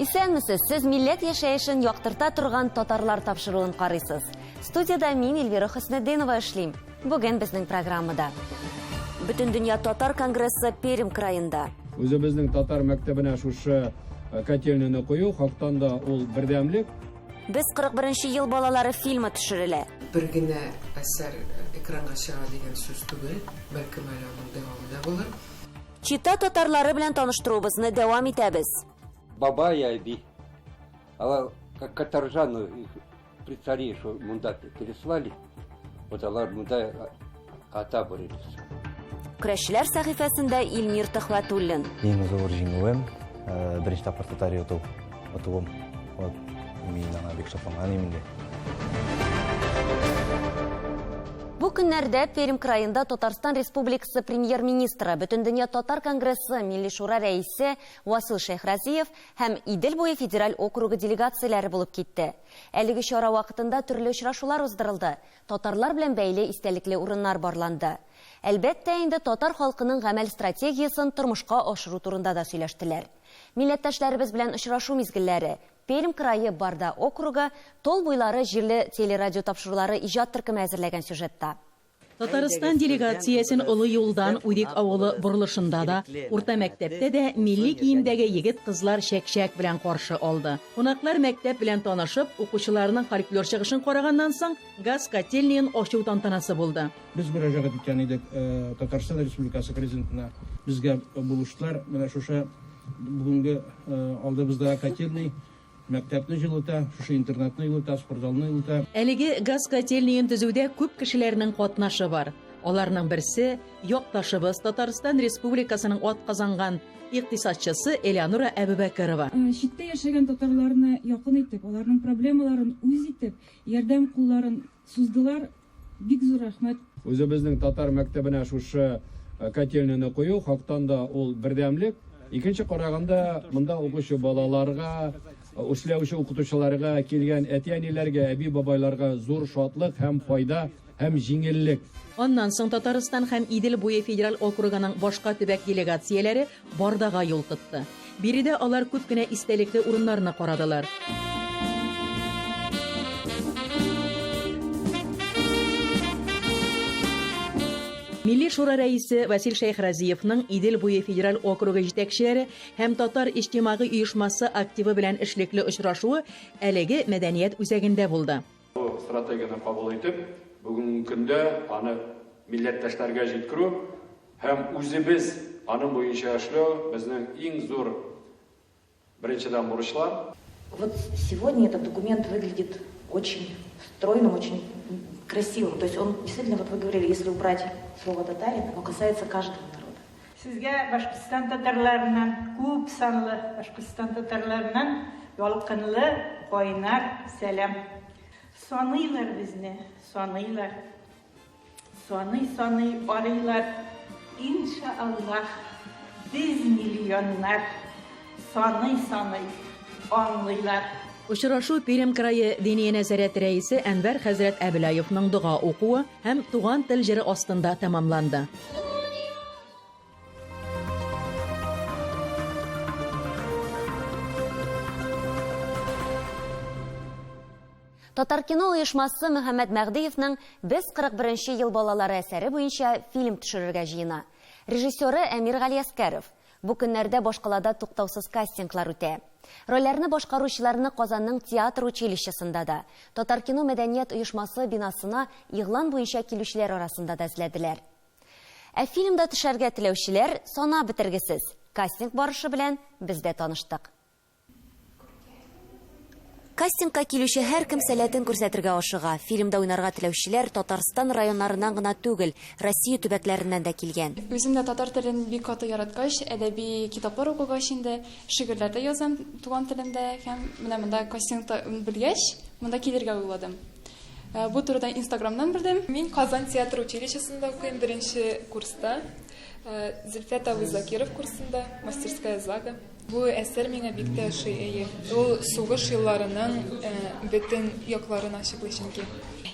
Исәнмесез, сез милләт яшәешен яктырта торган татарлар тапшыруын карыйсыз. Студиядә мин Эльвира Хөснетдинова эшлим. Бүген безнең программада. Бөтендөнья татар конгрессы Пермь краенда. Үзебезнең татар мәктәбенә шушы э, котельныйны кую, хактан да ул бердәмлек. Без 41 ел балалары фильмы төшерелә. Бер генә әсәр экранга чыга дигән сүз түгел, бәлкем әле аның дәвамы да булыр. Чита татарлары белән таныштыруыбызны дәвам итәбез. Бабай әби, алар как каторжаны их при царе что монда переслали, вот алар монда отобрались. Көрәшчеләр сәхифәсендә Илмир Төхвәтуллин. Иң зур җиңүем, э, беренче тапкыр татар оту, отуым. Вот, мин аңа бик шатланган идем инде. Бу көннәрдә Пермь краенда Татарстан Республикасы премьер-министры, Бөтендөнья татар конгрессы Милли шура рәисе Васил Шәйхразиев һәм Идел буе федераль округы делегацияләре булып китте. Әлеге чара вакытында төрле очрашулар уздырылды, татарлар белән бәйле истәлекле урыннар барланды. Әлбәттә инде, татар халкының гамәл стратегиясен тормышка ашыру турында да сөйләштеләр. Милләттәшләребез белән очрашу мизгелләре Пермь крае Барда округы Тол буйлары җирле телерадиотапшырулары иҗат төркеме әзерләгән сюжетта. Татарстан делегациясен олы юлдан Үдик авылы борылышында да, урта мәктәптә дә милли киемдәге егет-кызлар чәк-чәк белән каршы алды. Кунаклар мәктәп белән танышып, укучыларның фольклор чыгышын караганнан соң, газ котельныен ачу тантанасы булды. Без мөрәҗәгать иткән идек Татарстан Республикасы Президентына. Безгә булыштылар. Менә шушы бүгенге алдыбыздагы котельный мәктәпне җылыта, шушы интернатны җылыта, спортзалны җылыта. Әлеге газ котельныен төзүдә күп кешеләрнең катнашы бар. Аларның берсе, якташыбыз, Татарстан Республикасының атказанган икътисадчысы Элеонора Әбүбәкерова. Читтә яшәгән татарларны якын итеп, аларның проблемаларын үз итеп, ярдәм кулларын суздылар. Бик зур рәхмәт. Үзебезнең татар мәктәбенә шушы котельныйны кую, хактан да ул бердәмлек. Икенче караганда, монда укучы балаларга, эшләүче укытучыларга, килгән әти-әниләргә, әби-бабайларга зур шатлык һәм файда һәм җиңеллек. Аннан соң Татарстан һәм Идел буе федераль округының башка төбәк делегацияләре Бардага юл тотты. Биредә алар күп кенә истәлекле урыннарны карадылар. Милли Шура рәисе Васил Шәйхразиевның Идел буе федераль округы җитәкчеләре һәм татар иҗтимагый оешмасы активы белән эшлекле очрашуы әлеге мәдәният үзәгендә булды. Бу стратегияне кабул итеп, бүгенге көндә аны милләттәшләргә җиткерү һәм үзебез аның буенча эшләү безнең иң зур беренчедән бурычлар. Вот сегодня этот документ выглядит очень стройным, очень красивым. То есть он действительно, вот вы говорили, если убрать слово татарин, оно касается каждого народа. Сезгә Башкортстан татарларыннан, күп санлы Башкортстан татарларыннан ялкынлы, кайнар сәлам. Саныйлар безне, саныйлар. Саный-саный арыйлар, Иншааллаһ, без миллионнар. Саный-саный аңлыйлар. Очрашу Пермь крае Диния нәзарәте рәисе Әнвәр хәзрәт Әбелаевның дога укуы һәм Туган тел җыры астында тәмамланды. Татаркино оешмасы Мөхәммәт Мәһдиевның Без 41 нче ел балалары әсәре буенча фильм төшерергә җыена. Режиссеры Әмир Галиәскәров. Бу көннәрдә башкалада туктаусыз кастинглар үтә. Рольләрне башкаручыларны Казанның театр училищесында да, Татаркино мәдәният оешмасы бинасына игълан буенча килүчеләр арасында да эзләделәр. Ә фильмда төшәргә теләүчеләр санап бетергесез. Кастинг барышы белән без дә таныштык. Кастингка килүче һәркем сәләтен күрсәтергә ашыга. Фильмда уйнарга теләүчеләр Татарстан районнарыннан гына түгел, Россия төбәкләреннән дә килгән. Үзем дә татар телен бик каты яраткач, әдәби китаплар укыгач инде, шигырьләр дә язам туган телемдә һәм менә монда кастингта белгәч, монда килергә уйладым. Бу турыда Инстаграмнан белдем. Мин Казан театр училищесында укыйм, беренче курста. Зөлфәт абый Закиров курсында, мастерская ЗАГа. Бу әсәр миңа бик тә ошый, әйе. Ул сугыш елларының бөтен якларын ачыклый чөнки.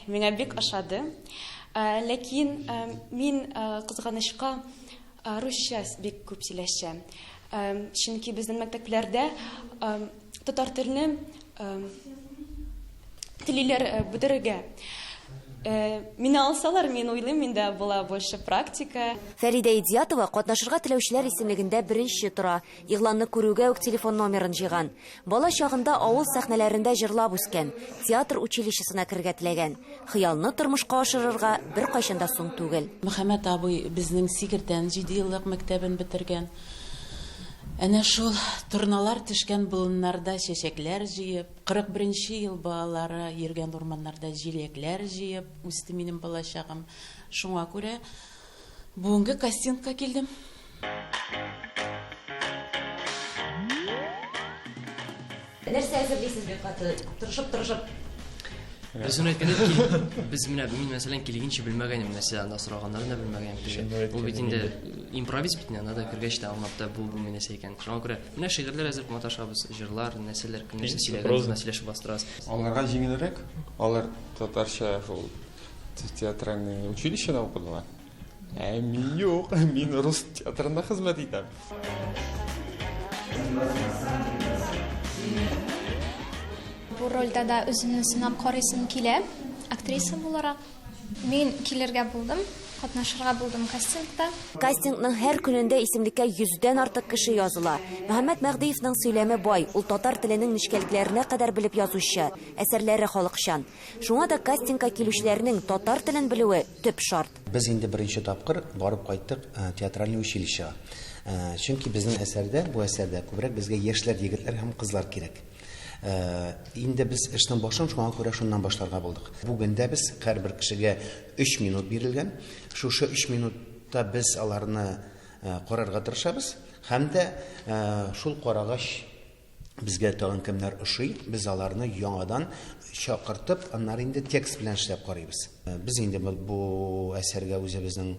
Миңа бик ошады. Ләкин мин, кызганычка, русча бик күп сөйләшәм. Чөнки безнең мәктәпләрдә татар телне телиләр бетерергә. Мине алсалар, мин уйлыйм, миндә була больше практика. Фәридә Идиятова катнашырга теләүчеләр исемлегендә беренче тора. Игъланны күрүгә үк телефон номерын җыйган. Бала чагында авыл сәхнәләрендә җырлап үскән, театр училищесына керергә теләгән. Хыялны тормышка ашырырга беркайчан да соң түгел. Мөхәммәт абый безнең Сигердән җидееллык мәктәбен бетергән. Әнә шул торналар төшкән болыннарда чәчәкләр җыеп, 41 нче ел балалары йөргән урманнарда җиләкләр җыеп үсте минем балачагым. Шуңа күрә бүгенге кастингка килдем. Нәрсә әзерлисез бик каты, тырышып-тырышып? Без аны әйткәндә, без менә мин мәсәлән килгәнче белмәгән идем, нәрсә анда сораганнарын да белмәгән идем. Ул бит инде импровиз бит инде, анда да кергәч тә аңлап та бу бу нәрсә икән. Шуңа күрә менә шигырьләр әзер маташабыз, җырлар, нәрсәләр, кем нәрсә сөйләгән, без сөйләшеп бастырабыз. Аларга җиңелрәк, алар татарча шул театральный училищеда укыдылар. Ә мин юк, мин рус театрында хезмәт итәм. Бу рольдә дә үземне сынап карыйсым килә, актриса буларак. Мин килергә булдым, катнашырга булдым кастингта. Кастингның һәр көнендә исемлеккә йөздән артык кеше языла. Мөхәммәт Мәһдиевның сөйләме бай, ул татар теленең нечкәлекләренә кадәр белеп язучы, әсәрләре халыкчан. Шуңа да кастингка килүчеләрнең татар телен белүе төп шарт. Без инде беренче тапкыр барып кайттык театральный училищега. Чөнки безнең әсәрдә, бу әсәрдә күбрәк безгә яшьләр, егетләр һәм кызлар кирәк. Инде без эшнең башын шуңа күрә шуннан башларга булдык. Бүген дә без һәрбер кешегә 3 минут бирелгән. Шушы 3 минутта без аларны карарга тырышабыз һәм дә шул карагач Безгә тагын кемнәр ошый, без аларны яңадан чакыртып, аннары инде текст белән эшләп карыйбыз. Без инде бу әсәргә үзебезнең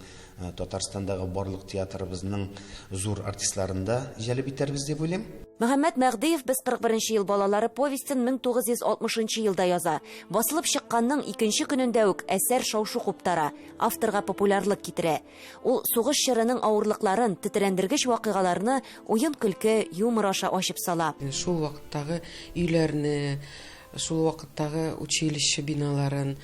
Татарстандагы барлык театрыбызның зур артистларын да җәлеп итәрбез дип уйлыйм. Мөхәммәт Мәһдиев Без 41 нче ел балалары повестен 1960 нчы елда яза. Басылып чыкканның икенче көнендә үк әсәр шау-шу куптара, авторга популярлык китерә. Ул сугыш чорының авырлыкларын, тетрәндергеч вакыйгаларны уен-көлке, юмор аша ачып сала. Шул вакыттагы өйләрне, шул вакыттагы училище биналарын,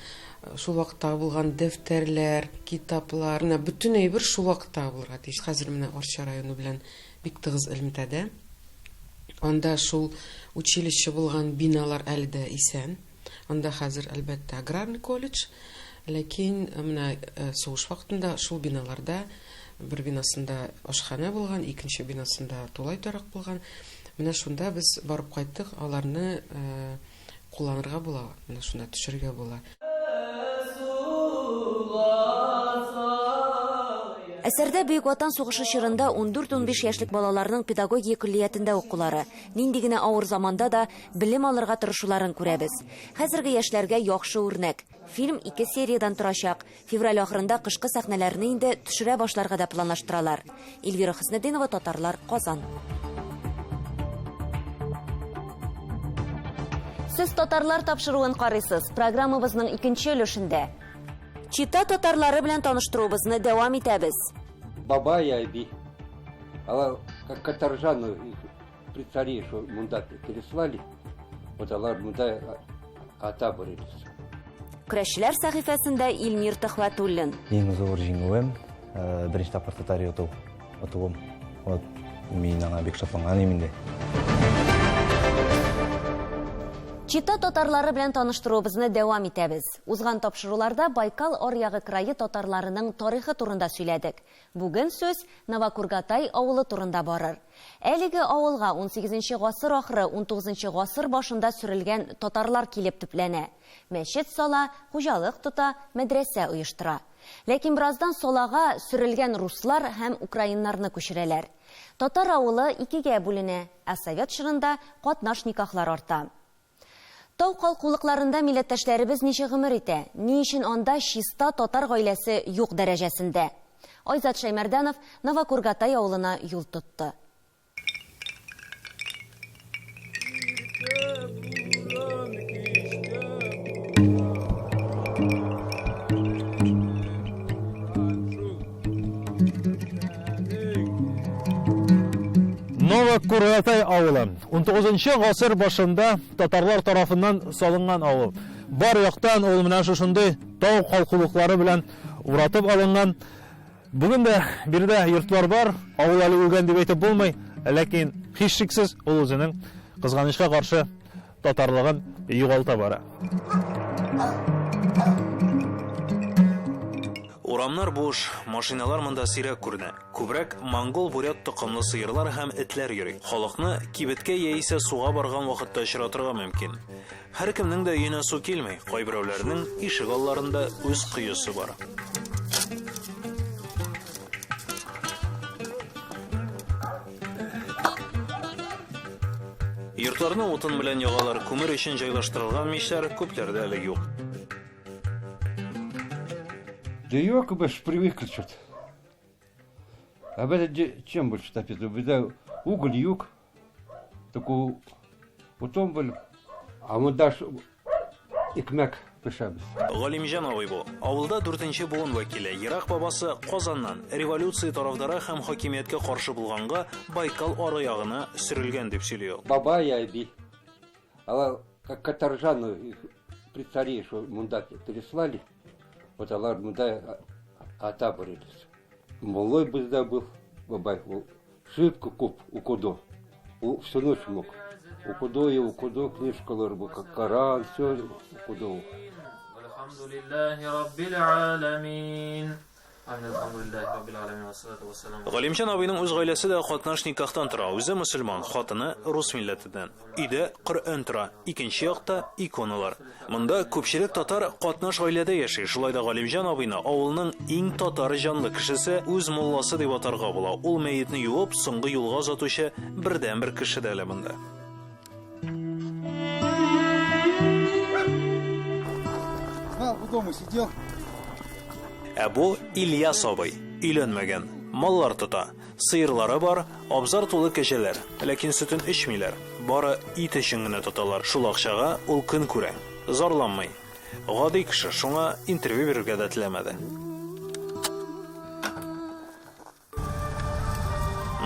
шул вакыттагы булган дәфтәрләр, китаплар, менә бөтен әйбер шул вакыттагы булырга тиеш. Хәзер менә Арча районы белән бик тыгыз элемтәдә. Анда шул училище булган биналар әле дә исән. Анда хәзер, әлбәттә, аграрный колледж, ләкин менә сугыш вакытында шул биналарда бер бинасында ашханә булган, икенче бинасында тулай торак булган. Менә шунда без барып кайттык, аларны кулланырга була, менә шунда төшерергә була. Әсәрдә Бөек Ватан сугышы чорында ундүрт-унбиш яшьлек балаларның педагогия көллиятендә укулары, нинди генә авыр заманда да белем алырга тырышуларын күрәбез. Хәзерге яшьләргә яхшы үрнәк. Фильм ике сериядән торачак. Февраль ахырында кышкы сәхнәләрне инде төшерә башларга да планлаштыралар. Эльвира Хөснетдинова, Татарлар, Казан. Сез Татарлар тапшыруын карыйсыз. Программабызның икенче өлешендә Чита татарлары белән таныштыруыбызны дәвам итәбез. Бабай әби. Алар как каторжаны При царе шул монда переслали, вот алар монда ата борелись. Көрәшчеләр сәхифәсендә Илмир Төхвәтуллин. Иң зур җиңүем, беренче тапкыр татар йоту, отуым. Вот, мин аңа бик шатланган идем инде. Чита татарлары белән таныштыруыбызны дәвам итәбез. Узган тапшыруларда Байкал аръягы крае татарларының тарихы турында сөйләдек. Бүген сүз Новокургатай авылы турында барыр. Әлеге авылга унсигезенче гасыр ахыры, унтугызынчы гасыр башында сөрелгән татарлар килеп төпләнә. Мәчет сала, хуҗалык тота, мәдрәсә оештыра. Ләкин бераздан салага сөрелгән руслар һәм украиннарны күчерәләр. Татар авылы икегә бүленә, ә совет чорында катнаш никахлар арта. Тау калкулыкларында милләттәшләребез ничек гомер итә? Ни өчен анда чиста татар гаиләсе юк дәрәҗәсендә? Айзат Шәймәрдәнов Новокургатай авылына юл тотты. Новокургатай авылы. 19 гасыр башында татарлар тарафыннан салынган авыл. Бар яктан ул менә шушындый тау калкулыклары белән уратып алынган. Бүген дә биредә йортлар бар, авыл әле үлгән дип әйтеп булмый, ләкин һичшиксез ул үзенең кызганычка каршы татарлыгын югалта бара. Урамнар буш, машиналар монда сирәк күренә. Күбрәк монгол-бурят токымлы сыерлар һәм этләр йөри. Халыкны кибеткә яисә суга барган вакытта очратырга мөмкин. Һәркемнең дә өенә су килми, кайберәүләрнең ишек алларында үз коесы бар. Йортларны утын белән ягалар, күмер өчен җайлаштырылган мичләр күпләрдә әле юк. Да юк, без привыкли что-то. А без чем больше топить? Бездә уголь юк. Такой утын был. А монда икмәк пешәбез. Галимҗан абый бу. Авылда дүртенче буын вәкиле. Ерак бабасы Казаннан, революция тарафдары һәм хакимияткә каршы булганга Байкал ары ягына сөрелгән дип сөйли ул. Бабай, әби. Алар как каторжаны их при царе что монда переслали. Вот алар монда отобрались. Малой бездә был, бабай, ул шибко күп укыды. Ул всю ночь мог. Укыды и укыды, книжкалар был, как Коран, все укыды ул. Галимҗан абыйның үз гаиләсе дә катнаш никахтан тора. Үзе мөселман, хатыны рус милләтеннән. Өйдә Коръән тора, икенче якта иконалар. Монда күпчелек татар катнаш гаиләдә яши. Шулай да Галимҗан абыйны авылның иң татар җанлы кешесе, үз мулласы дип атарга була. Ул мәетне юып, соңгы юлга озатучы бердәнбер кеше дә әле монда. Дома сидел. Ә бу Ильяс абый, өйләнмәгән, маллар тота. Сыерлары бар, абзар тулы кәҗәләр. Ләкин сөтен эчмиләр, бары ит өчен генә тоталар. Шул акчага ул көн күрә. Зарланмый. Гади кеше, шуңа интервью бирергә дә теләмәде.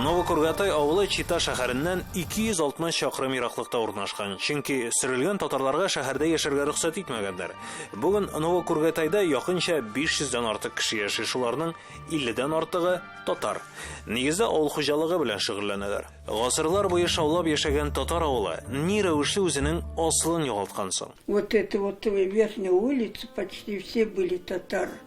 Новокургатай авылы Чита шәһәреннән 260 чакрым ераклыкта урнашкан, чөнки сөрелгән татарларга шәһәрдә яшәргә рөхсәт итмәгәннәр. Бүген Новокургатайда якынча 500 дән артык кеше яши, шуларның 50 дән артыгы татар. Нигездә авыл хуҗалыгы белән шөгыльләнәләр. Гасырлар буе шаулап яшәгән татар авылы ни рәвешле үзенең асылын югалткан соң? Вот это вот верхняя улица, почти все были татары.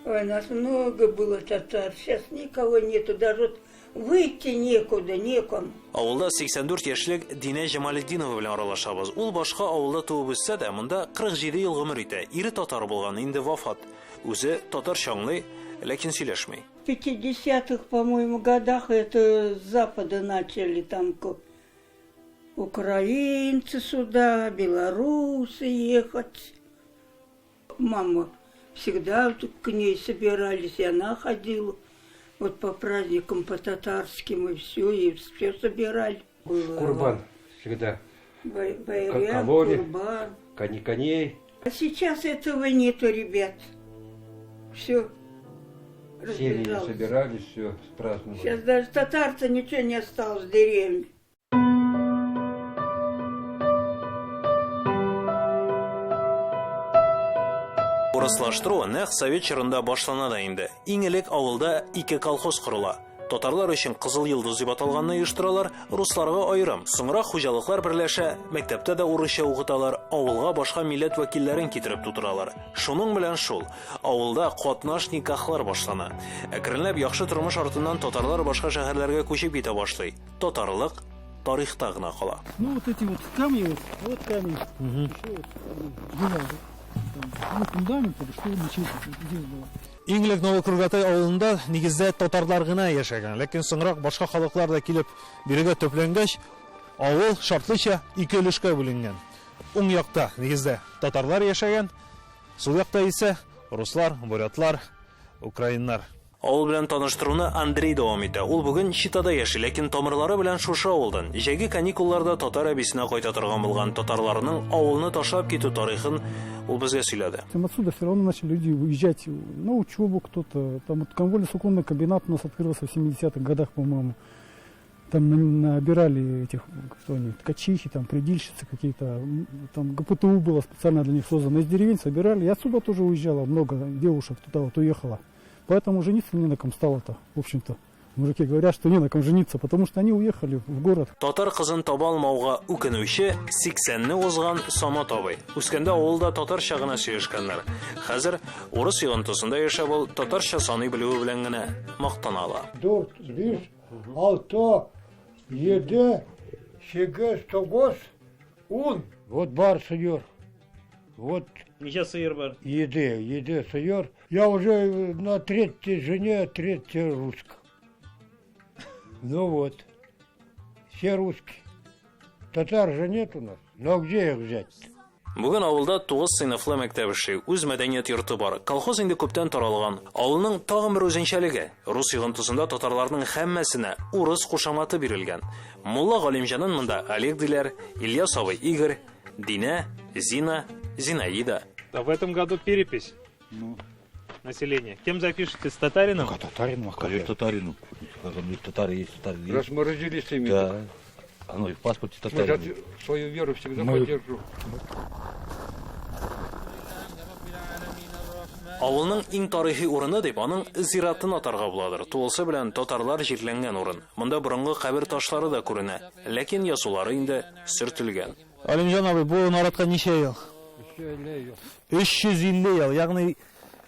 Ой, нас много было татар, сейчас никого нету, даже вот выйти некуда, некому. Авылда 84 яшьлек Динә Җамалетдинова белән аралашабыз. Ул башка авылда туып үссә дә, монда 47 ел гомер итә. Ире татар булган, инде вафат. Үзе татарча аңлый, ләкин сөйләшми. В 50-х, по-моему, годах это с запада начали там украинцы сюда, белорусы ехать. Мама всегда к ней собирались, и она ходила вот по праздникам, по татарским, и все, и все собирали. Было. Курбан всегда. Байрам, Кололи, курбан. Коней. А сейчас этого нету, ребят. Все. Семьи собирались, все праздновали. Сейчас даже татарца ничего не осталось в деревне. Урыслаштыру нәкъ совет чорында башлана да инде. Иң элек авылда ике колхоз корыла. Татарлар өчен Кызыл йолдыз дип аталганны оештыралар, русларга аерым. Соңрак хуҗалыклар берләшә, мәктәптә дә урысча укыталар, авылга башка милләт вәкилләрен китереп тутыралар. Шуның белән шул, авылда катнаш никахлар башлана. Әкренләп яхшы тормыш артыннан татарлар башка шәһәрләргә күчеп китә башлый. Татарлык тарихта гына кала. Ну вот эти вот камни, вот, вот камень, угу. еще вот, было, там, ну, фундамент, что мечеть здесь была. Иң элек Новокургатай авылында нигездә татарлар гына яшәгән, ләкин соңрак башка халыклар да килеп бирегә төпләнгәч, авыл шартлыча ике өлешкә бүленгән. Уң якта нигездә татарлар яшәгән, сул якта исә руслар, бурятлар, украиннар. Авыл белән таныштыруны Андрей дәвам итә. Ул бүген Читада яши, ләкин тамырлары белән шушы авылдан. Җәйге каникулларда татар әбисенә кайта торган булган. Татарларның авылны ташлап китү тарихын ул безгә сөйләде. Там отсюда все равно начали люди уезжать на учебу кто-то. Там вот конвольно-суконный комбинат у нас открылся в 70-х годах, по-моему. Там набирали этих, кто они, ткачихи, там, прядильщицы какие-то. Там ГПТУ было специально для них создано. Из деревень собирали. И отсюда тоже уезжало много девушек, туда вот уехало. Поэтому жениться не на ком стало-то, в общем-то. Мужики говорят, что не на ком жениться, потому что они уехали в город. Татар кызын таба алмауга үкенүче 80-не узган Самат абый. Үскәндә авылда татарча гына сөйләшкәннәр. Хәзер урыс йогынтысында яшәп ул татарча саный белүе белән генә мактана ала. 4, 5, 6, 7, 8, 9, 10. Вот бар сыер. Вот. Ничә сыер бар? Еды сыер. Я уже на третьей жене, третья русская. Ну вот, все русские. Татар же нет у нас. Но где их взять-то? Бүген авылда 9 сыйныфлы мәктәп эшли, үз мәдәният йорты бар. Колхоз инде күптән таралган. Авылның тагын бер үзенчәлеге, рус йогынтысында татарларның һәммәсенә урыс кушаматы бирелгән. Мулла Галимҗанын монда Олег диләр, Ильяс абый Игорь, Динә, Зина, Зинаида. Да, в этом году перепись населения. Кем запишетесь, с татарином? А татарином, а как же? Татарину. Татары есть, татары есть. Раз мы родились ими. Да. Оно и в паспорте Мы татарин. же свою веру всегда Мы- поддержу. Авылның иң тарихи урыны дип аның зиратын атарга буладыр. Тулысы белән татарлар җирләнгән урын. Монда борынгы кабер ташлары да күренә, ләкин язулары инде сөртелгән. Алимҗан абый, бу наратка ничә ел? 350 ел, ягъни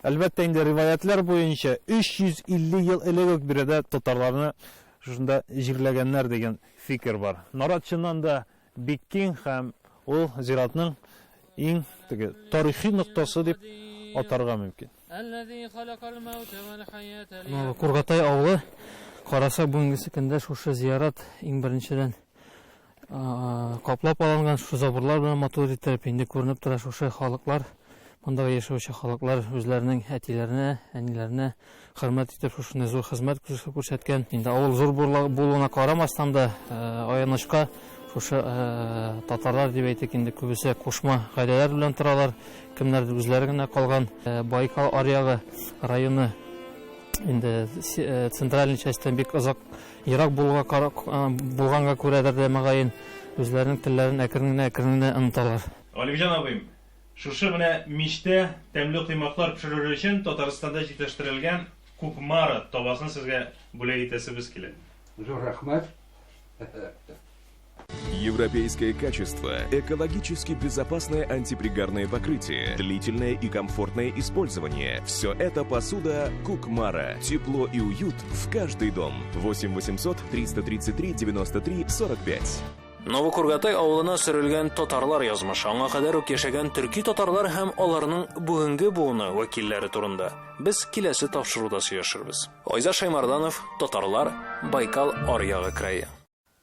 әлбәттә инде риваятлар буенча 350 ел элек үк биредә татарларны шушында җирләгәннәр дигән фикер бар. Нарат чыннан да бик киң һәм ул зиратның иң теге тарихи ноктасы дип атарга мөмкин. Кургатай авылы караса бүгенге көндә шушы зиярат иң беренчедән каплап алынган шушы заборлар белән матур итеп инде күренеп тора шушы халыклар, монда яшәүче халыклар үзләренең әтиләренә, әниләренә хөрмәт итеп шушындай зур хезмәт күрсәткән. Инде авыл зур булуына карамастан да аянычка шушы татарлар дип әйтик инде күбесе кушма гаиләләр белән торалар, кемнәрдер үзләре генә калган. Байкал аръягы районы инде центральный частьтан бик озак ерак булганга күрәдер дә мөгаен үзләренең телләрен әкрен генә әкрен генә оныталар. Галимҗан абыем, шушы менә мичтә тәмле коймаклар пешерер өчен Татарстанда җитештерелгән Кукмара табасын сезгә бүләк итәсебез килә. Зур рәхмәт. Европейское качество, экологически безопасное антипригарное покрытие, длительное и комфортное использование. Все это посуда Кукмара. Тепло и уют в каждый дом. 8 800 333 93 45. Новокургатай авылына сөрелгән татарлар язмышы, аңа кадәр үк яшәгән төрки татарлар һәм аларның бүгенге буыны вәкилләре турында без киләсе тапшыруда сөйләшербез. Айза Шаймарданов, Татарлар, Байкал аръягы крае.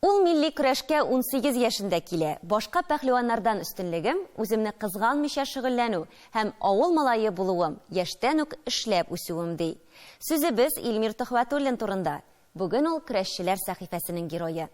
Ул милли көрәшкә 18 яшендә килә. Башка пәһлеваннардан өстенлегем, үземне кызганмыйча шөгыльләнү һәм авыл малае булуым, яшьтән үк эшләп үсүем ди. Сүзебез Илмир Төхвәтуллин турында. Бүген ул көрәшчеләр сәхифәсенең герое.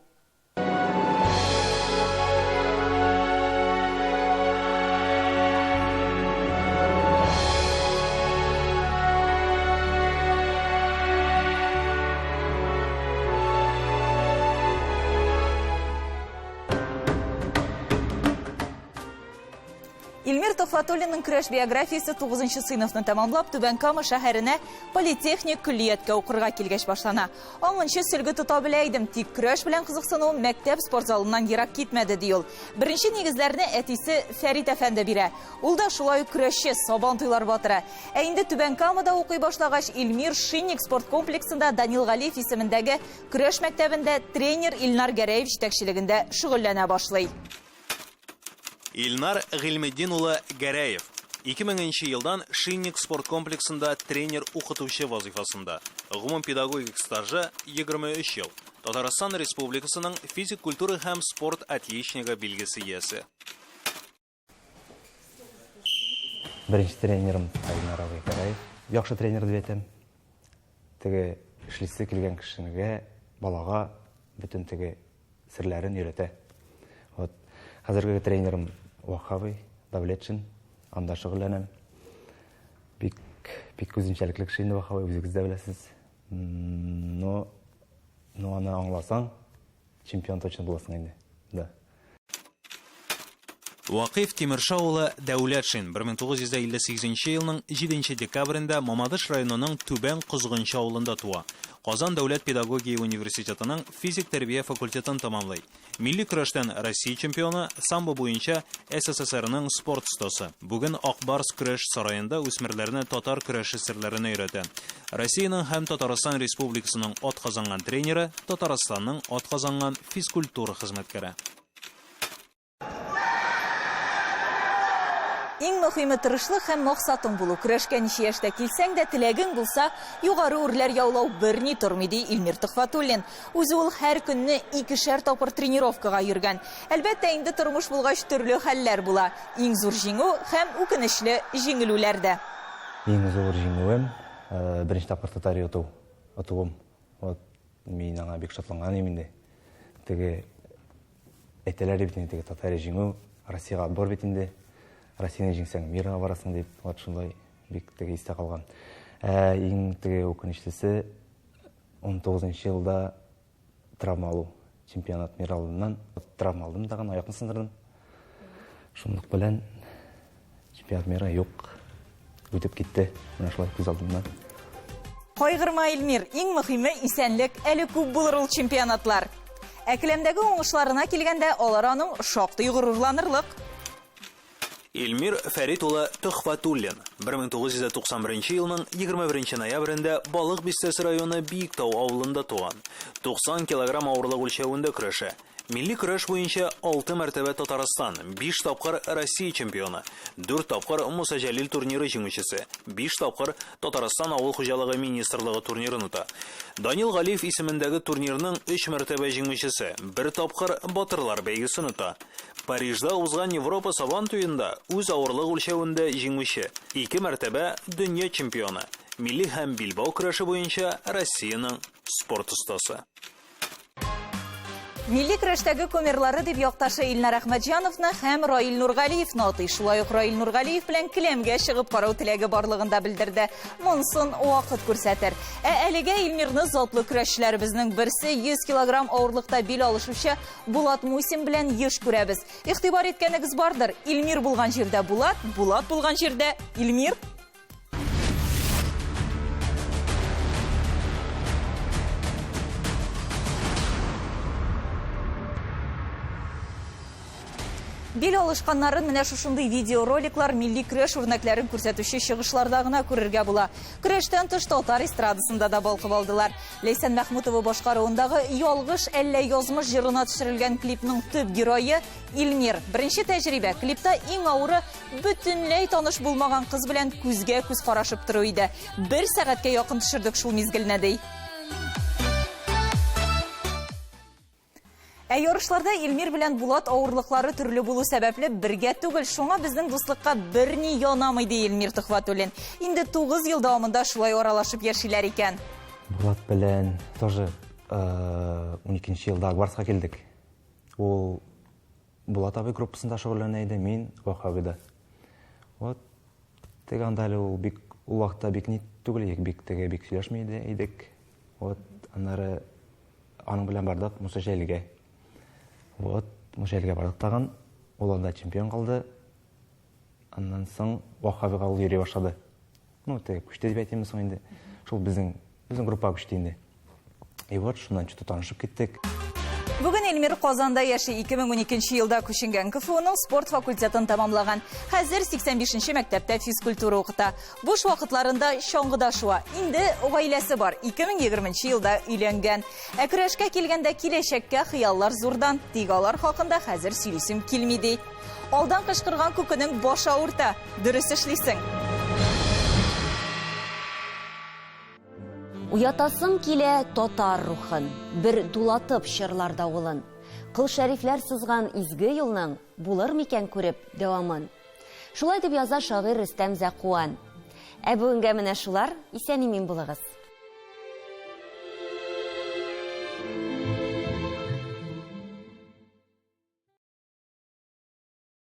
Илмир Төхвәтуллинның көрәш биографиясе 9 сыйныфны тәмамлап Түбән Кама шәһәренә политехник көллияткә укырга килгәч башлана. Аңынчы сөлге тота белә идем, тик көрәш белән кызыксынуым мәктәп спорт залыннан ерак китмәде, ди ул. Беренче нигезләрне әтисе Фәрит әфәнде бирә. Ул да шулай ук көрәшче, сабан туйлар батыры. Ә инде Түбән Камада укый башлагач, Илмир Шинник спорт комплексында Данил Галиев исемендәге көрәш мәктәбендә тренер Илнар Гәрәев җитәкчелегендә шөгыльләнә башлый. Илнар Гыйльметдин улы Гәрәев 2000 елдан Шинник спорт комплексында тренер-укытучы вазифасында. Гомум педагогик стажы 23 ел. Татарстан Республикасының физик культура һәм спорт отличнигы билгесе иясе. Беренче тренерым Илнар абый Гәрәев. Яхшы тренер дип әйтәм. Теге эшлисе килгән кешегә, балага бөтен теге серләрен өйрәтә. Вот. Хәзерге тренерым Вахабый Давлетшин, анда шөгыльләнәм. Бик, бик үзенчәлекле кеше инде Вахабый, үзегез дә беләсез. Но, но аны аңласаң, чемпион точно буласың инде. Да. Вакыйф Тимерша улы Дәүләтшин 1958 елның 7 декабрендә Мамадыш районының Түбән Козгынчы авылында туа. Казан дәүләт педагогия университетының физик тәрбия факультетын тәмамлый. Милли көрәштән Россия чемпионы, самбо буенча СССРның спорт остасы. Бүген Ак Барс көрәш сараенда үсмерләрне татар көрәше серләренә өйрәтә. Россиянең һәм Татарстан Республикасының атказанган тренеры, Татарстанның атказанган физкультура хезмәткәре. Иң мөхиме тырышлык һәм максатың булу. Көрәшкә ничә яшьтә килсәң дә, теләгең булса, югары үрләр яулау берни тормый, ди Илмир Төхфәтуллин. Үзе ул һәр көнне икешәр тапкыр тренировкага йөргән. Әлбәттә, инде тормыш булгач төрле хәлләр була. Иң зур җиңү һәм үкенечле җиңелүләр дә. Иң зур җиңүем, беренче тапкыр татар оту, отуым. Вот, мин аңа бик шатланган идем инде. Теге Әйтәләр бит инде, теге Татария җиңү, Россиягә отбор бит инде. Россияне җиңсәң, мирга барасың дип, вот шундай бик теге истә калган. Ә иң теге үкенечлесе 19 елда травма алу. Чемпионат мира алдыннан травма алдым тагын, аякны сындырдым. Шунлык белән чемпионат мира юк. Үтеп китте. Менә шулай күз алдымнан. Кайгырма, Эльмир, иң мөхиме исәнлек, әле күп булыр ул чемпионатлар. Ә келәмдәге уңышларына килгәндә, алар аның шактый горурланырлык. Эльмир Фәрит улы Төхфәтуллин 1991 елның 21 ноябрендә Балык Бистәсе районы Биектау авылында туган. 90 килограмм авырлык үлчәвендә көрәшә. Милли көрәш буенча 6 мәртәбә Татарстан, 5 тапкыр Россия чемпионы, 4 тапкыр Муса Җәлил турниры җиңүчесе, 5 тапкыр Татарстан авыл хуҗалыгы министрлыгы турнирын ота. Данил Галиев исемендәге турнирның 3 мәртәбә җиңүчесе, 1 тапкыр Батырлар бәйгесен ота. Парижда узган Европа Сабан туенда үз авырлык үлчәвендә җиңүче, 2 мәртәбә дөнья чемпионы, милли һәм билбау көрәше буенча Россиянең спорт остасы. Милли көрәштәге кумирлары дип якташы Илнар Әхмәтҗановны һәм Раил Нургалиевны атый. Шулай ук Раил Нургалиев белән келәмгә чыгып карау теләге барлыгын да белдерде. Монсын вакыт күрсәтер. Ә әлегә Илмирны затлы көрәшчеләребезнең берсе 100 килограмм авырлыкта бил алышучы Булат Мусин белән еш күрәбез. Игътибар иткәнегез бардыр, Илмир булган җирдә Булат, Булат булган җирдә Илмир. Бил алышканнарын менә шушындый видеороликлар милли көрәш үрнәкләрен күрсәтүче чыгышларда гына күрергә була. Көрәштән тыш татар эстрадасында да балкып алдылар. Ләйсән Мәхмүтова башкаруындагы Ялгыш әллә язмыш җырына төшерелгән клипның төп герое Илмир. Беренче тәҗрибә клипта иң авыры Бөтенләй таныш булмаган кыз белән күзгә күз карашып тору иде. Бер сәгатькә якын төшердек шул мизгелне, ди. Ә ярышларда Илмир белән Булат авырлыклары төрле булу сәбәпле бергә түгел, шуңа безнең дуслыкка берни янамый, ди Илмир Төхвәтуллин. Инде 9 ел дәвамында шулай аралашып яшиләр икән. Булат белән тоже 12 елда Акбарска килдек. Ул Булат абый группасында шөгыльләнә иде, мин Вахабида. Вот теге анда әле ул бик ул вакытта бик ни түгел идек, бик теге бик сөйләшми иде идек. Вот аннары аның белән бардык Муса Җәлилгә. Вот Муса Җәлилгә бардык тагын. Ул анда чемпион калды. Аннан соң Вахабига ул йөри башлады. Ну, теге күчте дип әйтимме соң инде. Шул безнең безнең группага күчте инде. И вот шуннан что-то танышып киттек. Бүген Эльмир Казанда яши. 2012 елда күченгән КФУның спорт факультетын тәмамлаган. Хәзер 85 мәктәптә физкультура укыта. Буш вакытларында чаңгыда шуа. Инде гаиләсе бар. 2020 елда өйләнгән. Ә көрәшкә килгәндә киләчәккә хыяллар зурдан. Тик алар хакында хәзер сөйлисем килми ди. Алдан кычкырган күкенең башы авырта. Дөрес эшлисең. Уятасым килә татар рухын, бер дулатып чырлар давылын. Кол Шәрифләр сызган изге юлның булыр микән күреп дәвамын? Шулай дип яза шагыйрь Рөстәм Зәкуан. Ә бүгенгә менә шулар, исән-имин булыгыз.